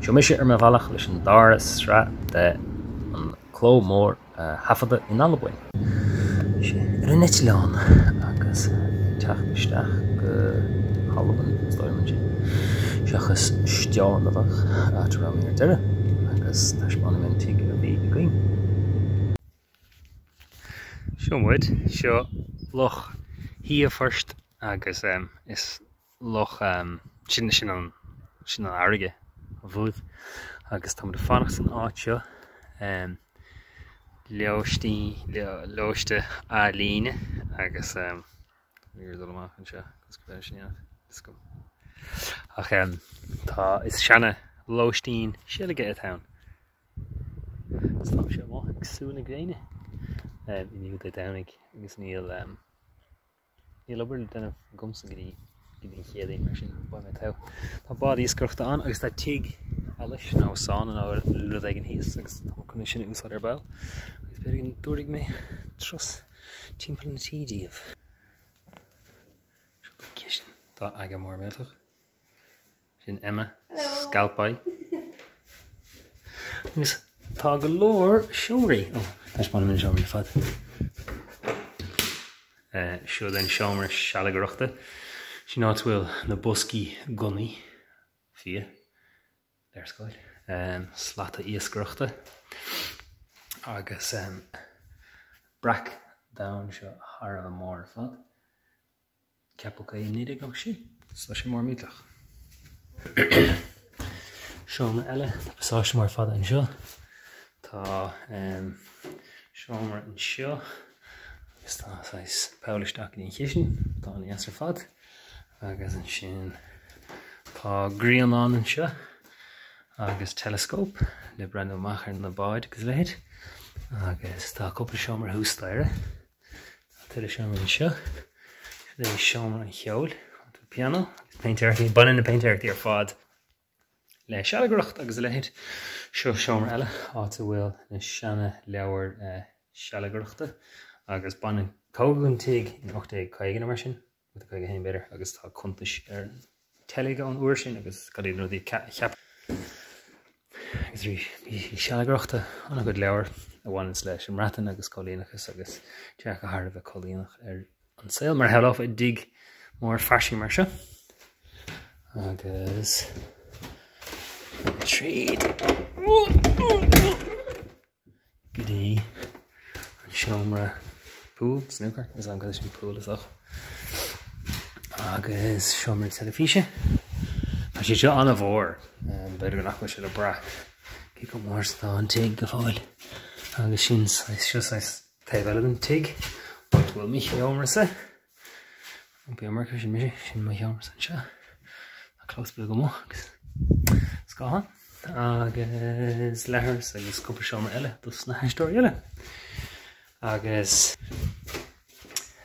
Seo mise ar mo bhealach leis an dara sraith de An Cló Mór a thaifeadadh in Albain. Sé ar an eitleán agus ag teacht isteach go hAlbain, is dóigh liom ansin, seachas Steòrnabhagh, áit a raibh mé ar deireadh, agus taispeánfaidh mé an tigh a bhí againn. Seo muid, seo Loch Shiafhoirt agus is loch, sin, sin an, sin an fharraige bhuaibh agus táimid ag fanacht san áit seo, Lóistí, Lóiste a' Líne agus níor dul amach anseo agus go bhfeil sin go. Ach tá, is seana lóistín seilge atá ann. Agus táimse amuigh ag sú na gréine inniu Dé Domhnaigh agus níl. Níl obair le déanamh agamsa go dtí go dtí an Chéadaoin mar sin beidh mé togha. Tá bád iascaireachta ann agus tá tigh allais nó sána nó rud éigin thíos agus tá mé chun é sin a úsáid ar ball agus b'fhéidir go dtabharfaidh mé turas timpeall an tí daoibh. Seo an chistin. Tá aga mór millteach. Sin Emma Scalpay. Agus tá go leor seomraí. Ó, taispeánfaidh mé na seomraí ar fad. Seo an seomra sealgaireachta. Sin áit a bhfuil na boscaí gunnaí. Fia. Léarscáil. Slata iascaireachta. Agus breac donn seo thar a bheith mór ar fad. Ceapadh é i 1996. Tá sé mór millteach. Seomra eile, tá pasáiste mór fada anseo. Tá seomra anseo agus tá saghas poll isteach go dtí an chistin, atá an-deas ar fad. Agus ansin tá grianán anseo agus teileascóp le breathnú amach ar na báid agus a leithéid. Agus tá cúpla seomra thuas staighre. Tá tuilleadh seomraí anseo. Seo é seomra an cheoil. Tá pianó agus péintéireachtaí. Baineann na péintéireachtaí ar fad le sealgaireacht agus a leithéid. Seo seomra eile, áit a bhfuil na seana leabhair sealgaireachta agus baineann tógadh an tigh in 1850 nó mar sin. 51 b'fhéidir, agus tá cuntais ar an teilg ón uair sin agus cad iad na rudaí a cheap. Agus bhí sealgaireachta an-chuid leabhar a bhaineanns leis an mBreatain agus coilíneachas agus dearcadh thar a bheith coilíneach ar an saol, mar a shamhlófá i dtigh mór fairsing mar seo. Agus tríd. go dtí an seomra pool, snooker, is an sin pool is dócha. Agus seomra teilifíse. Tá sé seo an-mhór, b'fhéidir nach bhfuil sé le brath cé chomh mór is atá an tigh go fóill. Agus sin seo saghas taobh eile den tigh, áit a bhfuil mo sheomra-sa. An iomarca sin mise, sin mo sheomra anseo. Tá clós beag amuigh agus scáthán agus leithreas agus cúpla seomra eile dos na haisteoirí eile. Agus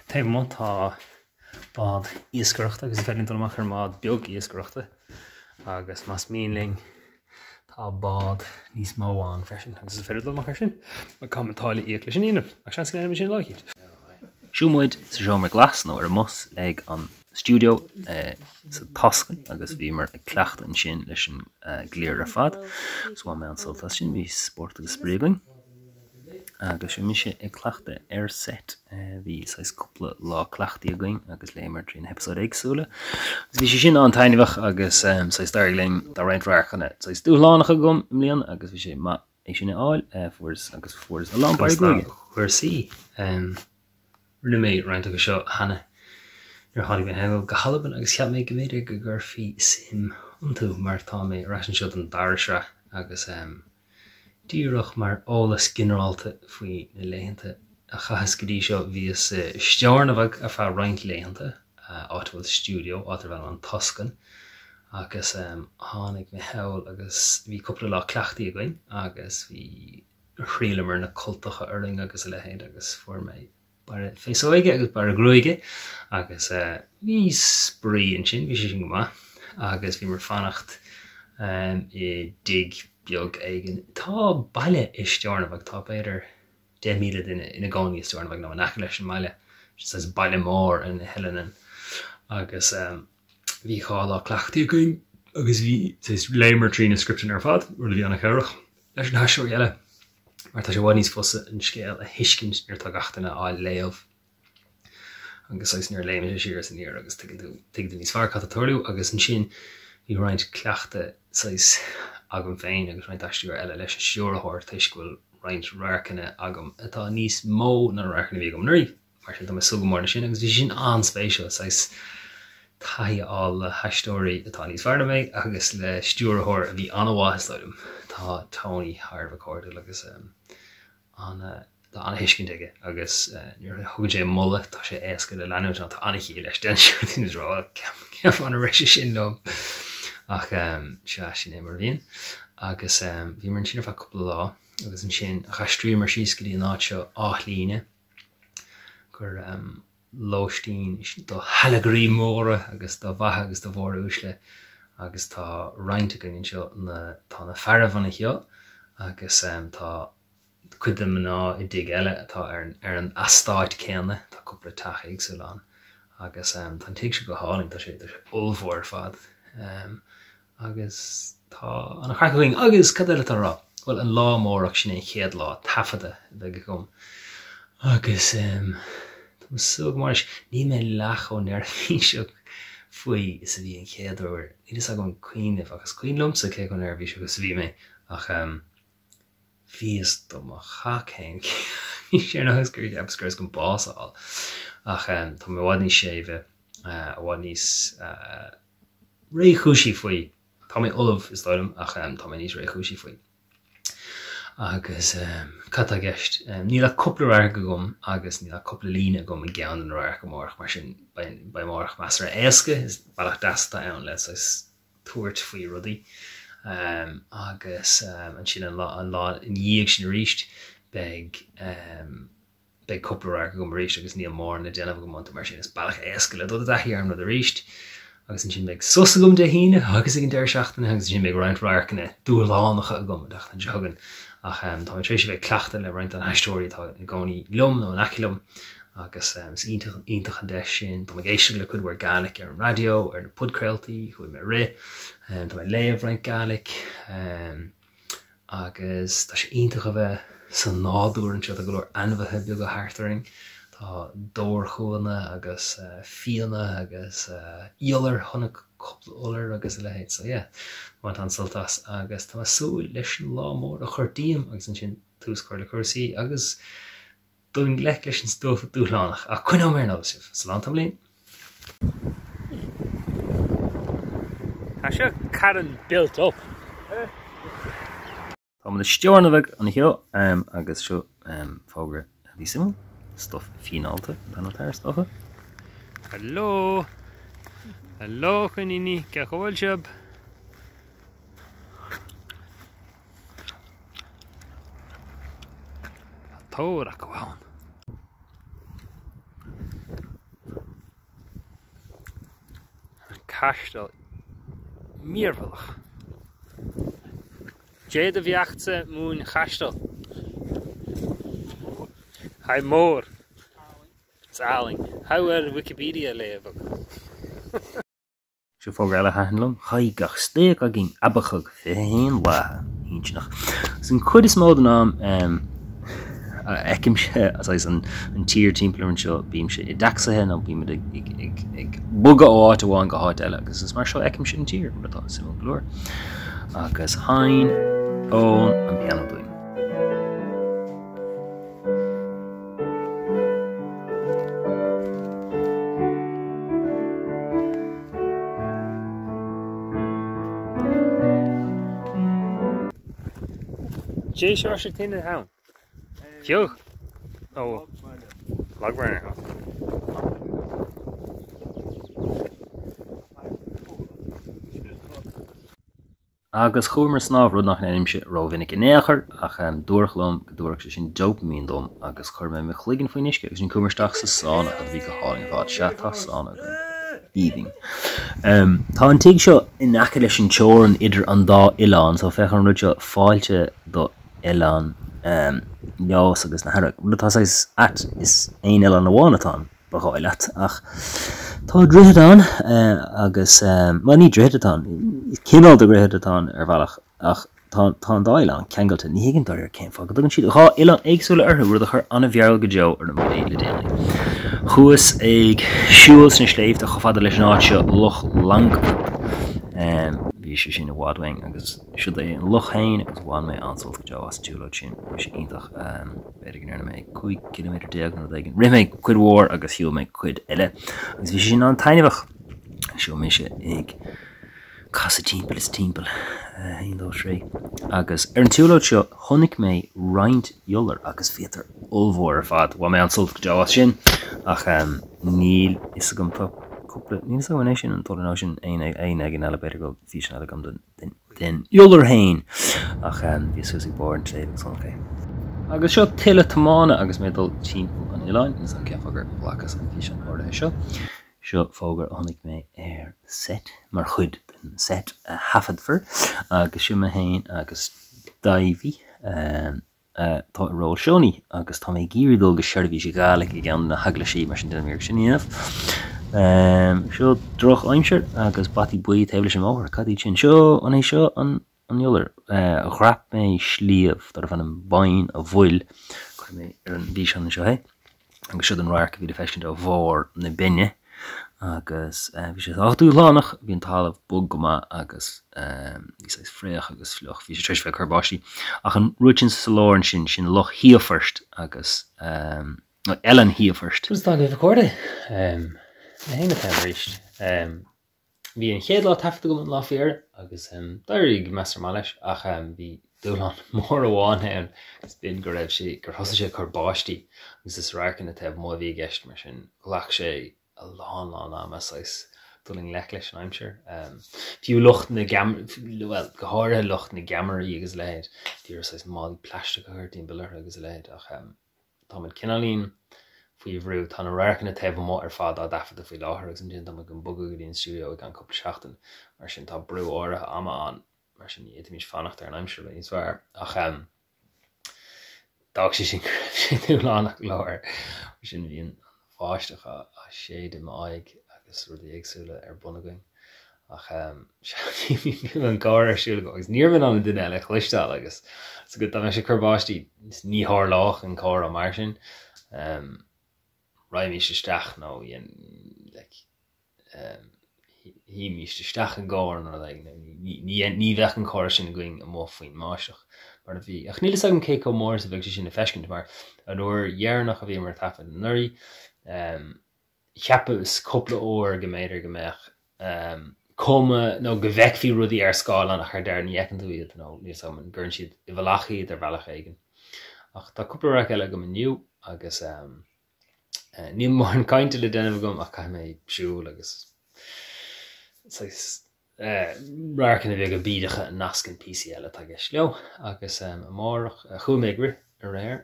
taobh amuigh tá bád iascaireachta agus is féidir linn dul amach ar an mbád beag iascaireachta agus más mian linn Tá bád níos mó ann freisin agus is féidir dul amach air sin ach caithfidh muid táille a íoc leis sin a dhéanamh ach seans go ndéanfaidh muid sin lá eicínt. Seo muid sa seomra glas nó ar an mbus ag an stiúideo sa Toscan agus bhíomar ag cleachtadh ansin leis an gcliar ar fad agus bhain mé an-sult as sin, bhí spórt agus spraoi againn. Agus seo mise ag cleachtadh ar set. Bhí saghas cúpla lá cleachtaidh againn agus léamar trí na heipeasóid éagsúla. Agus bhí sé sin an-taitneamhach agus saghas d'éirigh linn, tá roinnt radharcanna saghas dúshlánach agam i mbliana agus bhí sé maith é sin a fháil. Fuaireas agus fuaireas a lán bearradh gruaige. Cúrsaí. Rinne mé roinnt acu seo cheana nuair a tháinig mé thall go hAlbain agus cheap mé go mb'fhéidir go gcuirfí suim iontu mar tá mé ar ais anseo don dara sraith agus Díreach mar eolas ginearálta faoi na laethanta a chaitheas go dtí seo, bhíos i Steòrnabhagh ar feadh roinnt laethanta, áit a bhfuil stiúideo, áit arbh ainm An Toscan, agus tháinig mé thall agus bhí cúpla lá cleachtaidh againn agus bhí, thriaileamar na cultacha orainn agus a leithéid agus fuair mé Bearradh féasóige agus bearradh gruaige agus bhí spraoi ansin, bhí sé sin go maith agus bhíomar ag fanacht i dtigh beag éigin. Tá baile i Steòrnabhagh, tá b'fhéidir 10,000 duine ina gcónaí i Steòrnabhagh nó in aice leis an mbaile, sin saghas baile mór ar na hoileáin agus bhí 2 lá cleachtaidh againn Agus bhí, saghas, léamar trí na scripteanna ar fad, rud a bhí an-chabhrach leis na haisteoirí eile, mar tá sé i bhfad níos fusa an scéal a thuiscint nuair atá gach duine á léamh. Agus saghas nuair a léimeann sé siar is aniar agus tuigeann tú, tuigeann tú níos fearr cad tá ag tarlú agus ansin bhí roinnt cleachtadh saghas agam féin agus roinnt aisteoir eile leis an stiúrthóir toisc go bhfuil roinnt radharcanna agam atá níos mó ná na radharcanna a bhí agam anuraidh. Mar sin tá mé ag súil go mór leis sin agus bhí sé sin an-spéisiúil saghas taithí a fháil le haisteoirí atá níos fearr ná mé agus le stiúrthóir a bhí an-mhaith is dóigh liom. Tá Tony thar a bheith cairdiúil agus ana, tá ana-thuiscint aige agus nuair a thugann sé moladh tá sé éasca le leanúint ann, tá ana-chiall leis, déanann sé rudaí níos rá cén fáth nár rith sé sin liom ach sea, sin é mar a bhíonn. Agus bhíomar ansin ar feadh cúpla lá agus ansin d'aistríomar síos go dtí an áit seo, Áth Líne, gur lóistín do shealgairí móra agus do mhaithe agus do mhóra uaisle agus tá roinnt againn anseo, na, tá na fearaibh anseo agus tá cuid de na mná i dtigh eile atá ar an ar an eastát céanna, tá cúpla teach éagsúil ann agus tá an tigh seo go hálainn, tá sé tá sé ollmhór ar fad agus tá an-chraic againn. Agus cad eile atá le rá? Bhuel an lá amárach, sin é an chéad lá taifeadta a bheidh agam agus tá mé ag súil go mór leis. Níl mé leath chomh neirbhíseach faoi is a bhí an chéad uair, níl fhios agam cuimhneamh ach is cuimhin liomsa cé chomh neirbhíseach is a bhí mé ach Bhíos do mo chac féin bhí sé ar nós gur cheapas go rabhas chun bás a fháil. Ach tá mé i bhfad níos séimhe, i bhfad níos réchúisí faoi. Tá mé ullamh, is dóigh liom, ach tá mé níos réchúisí faoi. Agus cad tá i gceist? Níl ach cúpla radharc agam agus níl ach cúpla líne agam i gceann de na radhairc amárach, mar sin beidh amárach measartha éasca. Is bealach deas atá ann le saghas tabhairt faoi rudaí agus ansin an lá an lá ina dhiaidh sin arís beidh beidh cúpla radharc agam arís agus níl mórán le déanamh agam iontu mar sin is bealach éasca le dul i dtaithí ar an rud arís agus ansin beidh sos agam Dé hAoine agus ag an deireadh seachtaine agus ansin beidh roinnt radharcanna dúshlánacha agam an tseachtain seo chugainn ach tá mé tar éis a bheith ag cleachtadh le roinnt de na haisteoirí atá ina gcónaí liom nó in aice liom Agus is iontach iontach an deis sin. Tá mé ag éisteacht le cuid mhór Gaelic ar an raidió, ar na podchraoltaí, chuaigh mé ag rith, tá mé ag léamh roinnt Gaelic agus tá sé iontach a bheith sa nádúr anseo, tá go leor ainmhithe beaga thart orainn, tá dobharchúnna agus fianna agus iolair, chonaic cúpla iolar agus a leithéid. So yeah, baint an-sult as agus tá mé ag súil leis an lá mór a chur díom agus ansin tús a chur le cúrsaí agus dul i ngleic leis an stuif dúshlánach, ach coinneoidh mé ar an eolas sibh. Slán tamaillín. Tá seo carn built up. Tá muid i Steòrnabhagh anseo agus seo fógra a bhí suimiúil, stuif fíneáilte an t-ainm atá air is dócha. Hello! Hello coiníní, cén chaoi a bhfuil sibh? Tá tóir acu ann. An caisteal míorúilteach. Dè do bheachd-sa mun chaisteal. Tha e mòr. 's àlainn. Tha thu air Wikipedia a lèamh agat. Seo fógra eile a thaitin liom, Chaith gach istoíoch againn abachadh 21 lá intinneach. Agus an chuid is mó den am a fheicimse saghas an tír timpeall orm anseo, bímse i dtacsaithe nó bímid ag bogadh ó áit amháin go háit eile agus is mar seo a fheicimse an tír, rud atá suimiúil go leor. Agus sheinn Eoin an pianó dúinn. Dè seoirse tine ann. Fiuch! Ó, log burner. Agus chuamar ag snámh, rud nach ndéanaimse rómhinic in aon chor, ach dúradh liom go dtabharfadh sé sin dópaimín dom agus chuir mé mo chloigeann faoin uisce agus ansin chuamar isteach sa sána, rud a bhí go hálainn ar fad. Sea, tá sána againn. Aoibhinn. Tá an tigh seo in aice leis an teorainn idir an dá oileán, so féach ar an rud seo, fáilte do Oileán Leodhas agus na hEarraigh. Rud atá saghas ait, is aon oileán amháin atá ann. ba dhóigh leat. Ach tá droichead ann agus, bhuel ní droichead atá ann, cineál de dhroichead atá ann ar bhealach ach tá tá an dá oileán ceangailte. Ní thuigim dáiríre cén fáth go dtugann siad dhá oileán éagsúla orthu, rud a chuir an-mhearbhall go deo orm le déanaí. Chuas ag siúl sna sléibhte chomh fada leis an áit seo, Loch Longfort. Bhí sé sin i bhfad uainn agus siod é an loch féin agus bhain mé an-sult go deo as an tsiúlóid sin. Bhí sé iontach. B'fhéidir go ndearna mé 15 ciliméadar nó rud éigin. Rith mé cuid mhór agus shiúil mé cuid eile agus bhí sé sin an-taitneamhach. Seo mise ag casadh timpeall is timpeall. 1, 2, 3. Agus ar an tsiúlóid seo chonaic mé roinnt iolar agus bhíodar ollmhór ar fad. Bhain mé an-sult go deo as sin ach níl fhios agam tá cúpla níl fhios agam an é sin an t-iolar nó sin éan éigin eile b'fhéidir go bhfuil físeán eile agam den den iolar féin ach bhíos thuas ag barr an tsléibhe agus chonaic é. Agus seo tuilleadh tiomána agus mé ag dul timpeall an oileáin, níl 'fhios agam cén fáth gur ghlacas an físeán áirithe seo. Seo fógra a chonaic mé ar seit, mar chuid den seit a thaifeadfar, agus seo mé féin agus Davy, atá i ról Seonie agus tá mé ag iarraidh dul go seirbhís Ghaidhlig i gceann de na heaglaisí, mar sin déanaim iarracht sin a dhéanamh. Seo drochaimsir agus bataí buí taobh leis an mbóthar. Cad iad sin? Seo, an é seo an an iolar? Dhreap mé sliabh darbh ainm Beinn a' Bhoil, cuirfidh mé ar an bhfíseán anseo é. Agus siod an radharc a bhí le feiscint ó bharr na binne agus bhí sé sách dúshlánach, bhí an talamh bog go maith agus bhí saghas fraoch agus fliuch, bhí sé tar éis bheith ag cur báistí. Ach an rud sin sa lár ansin, sin Loch Shiophoirt agus nó Eilean Shiophoirt. Agus tá agaibh a chairde, mé féin atá ann arís. Bhí an chéad lá taifeadta agam an lá faoi dheireadh agus d'éirigh measartha maith leis ach bhí dúshlán mór amháin ann agus b'in go raibh sé, gur thosaigh sé ag cur báistí agus is radharcanna taobh amuigh a bhí i gceist mar sin ghlac sé a lán lán ama saghas dul i ngleic leis an aimsir. Fiú lucht na gceam, bhuel go háirithe lucht na gceamaraí agus a leithéid, bhí orthu saghas málaí plaisteach a chur timpeall orthu agus a leithéid ach Táimid cineáilín faoi bhrú. Tá na radharcanna taobh amuigh ar fad á dtaifeadadh faoi láthair agus ansin táimid chun bogadh go dtí an stiúideo i gceann cúpla seachtain. Mar sin tá brú áirithe ama ann. Mar sin ní fhéadfaimis fanacht ar an aimsir a bheith níos fearr. Ach d'fhág sé sin go raibh sé dúshlánach go leor. Mar sin bhí an bháisteach á séideadh i m'aghaidh agus rudaí éagsúla ar bun againn. Ach bhí an comhrá ar siúl agam agus ní raibh mé in ann an duine eile a chloisteáil agus so dá mbeadh sé ag cur báistí ní tharlódh an comhrá mar sin. Raghaimís isteach nó like shuímís isteach i gcarr nó rud éigin. Ní bheadh an comhrá sin againn amuigh faoin mbáisteach mar a bhí. Ach níl fhios agam cé chomh mór is a bheadh sé sin le feiscint mar an uair dheireanach a bhíomar ag taifead anuraidh, cheapas cúpla uair go mb'fhéidir go mbeadh cuma nó go bhfeicfí rudaí ar scáileán ach ar deireadh ní fheiceann tú iad nó níl 's agam an gcuireann siad i bhfolach iad ar bhealach éigin. Ach tá cúpla radharc eile agam inniu agus níl mórán cainte le déanamh agam ach caithfidh mé siúl agus saghas radharcanna beaga bídeacha a nascann píosaí eile atá i gceist leo agus amárach chuaigh mé ag rith aréir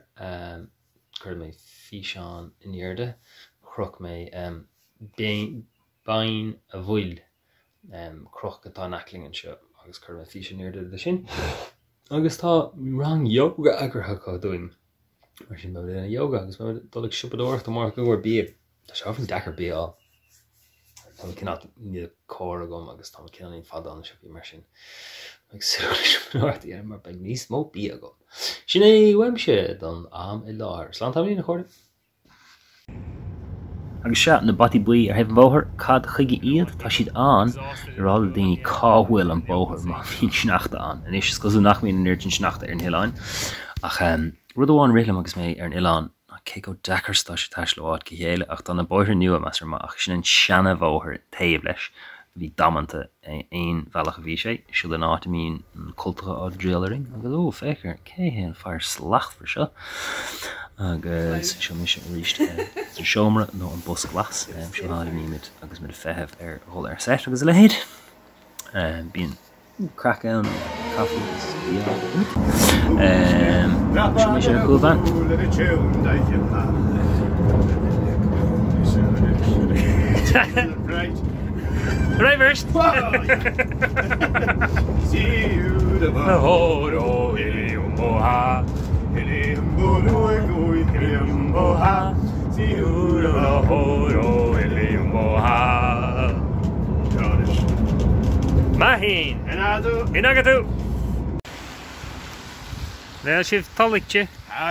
Chuir mé físeán in airde, shroich mé Beinn a' Bhoil, cnoc atá in aice linn anseo, agus chuir mé físeán in airde de sin. Agus tá rang yoga eagraithe acu dúinn, mar sin beimid ag déanamh yoga agus beimid ag dul ag siopadóireacht amárach i gcomhair bia. Tá sé ábhairín deacair bia a fháil. Tá mé cineál, níl carr agam agus tá mé cineáilín fada ó na siopaí mar sin. Ag súil le siopadóireacht a dhéanamh mar beidh níos mó bia agam. Sin é uaimse don am i láthair. Slán tamaillín a chairde. Agus sea, na bataí buí ar thaobh an bhóthair, cad chuige iad? Tá siad ann le rá le daoine cá bhfuil an bóthar má bhíonn sneachta ann. Anois, is cosúil nach mbíonn an oiread sin sneachta ar na hoileáin, ach rud amháin a rith liom agus mé ar an oileán, ná cé chomh deacair is atá sé taisteal ó áit go chéile, ach tá na bóithre nua measartha maith, ach sin an seana-bhóthar taobh leis a bhí damanta aon bhealach a bhí sé, siod an áit a mbíonn na cultacha á dtriail orainn, agus ó, féach ar, cé hé an fear slachtmhar seo? Agus seo mise arís sa seomra nó an bosca glas, seo an áit a mbímid agus muid ag feitheamh ar dhul ar set agus a leithéid. Bíonn craic ann, caife agus bia go minic. Seo mise ar chúlbhean. Reversed! Maithín! In aga tú! Bheil sibh toilgte? A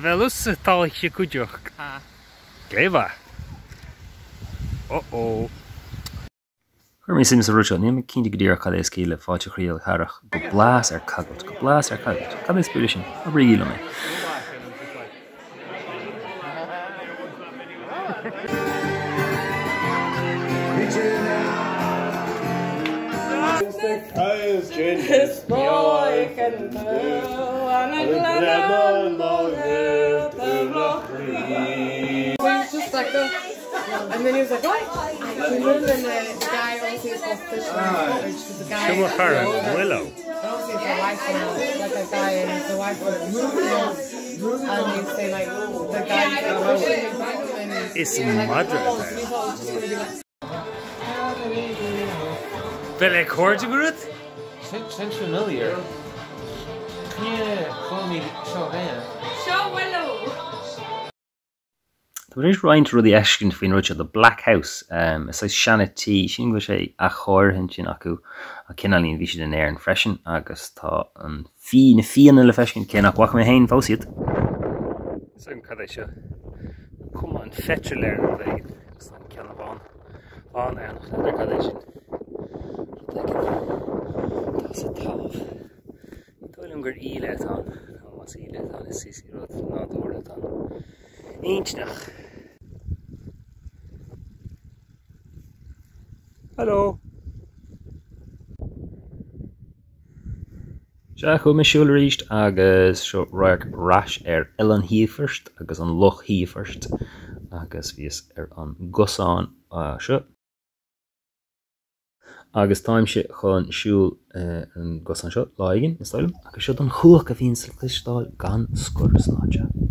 bheil thusa toilgte cuideachd? Gléibhe! Oh-oh. Chuir mé suim sa rud seo, níl mé cinnte go díreach cad é is ciall le fáilte chroíúil chabhrach go blas ar cagailt, go blas ar cagailt. Cad é is brí leis sin? Abraígí liom é. Seo mo chara, Willow. Is madra atá ann. Bheil é cairde agat? Sounds familiar. Seo Seo Willow! Tá mé tar éis roinnt rudaí a fheiscint faoin rud seo, The Black House. Is saghas seana tí, sílim go bhfuil sé athchóirithe ansin acu ach cineáilín, bhí siad in Éirinn freisin agus tá an fí, na fianna le feiscint, cé nach bhfaca mé féin fós iad. Is agam cad é seo. Cuma an pheitril air nó rud éigin agus tá an ceann bán, bán ann ach n'fheadar cad é sin. Rud éigin atá sa talamh. Ní dóigh liom gur íle atá ann, nó más íle atá ann is rud nádúrtha atá ann. Intinneach. Hello. Sea, chuaigh mé siúl arís agus seo radharc ar ais ar Oileán Highfirst agus an Loch Highfirst agus bhíos ar an gcosán seo. Agus táimse chun siúl ar an gcosán seo lá éigin, is dóigh liom, agus seo an chuach a bhíonns le cloisteáil gan scor san áit seo.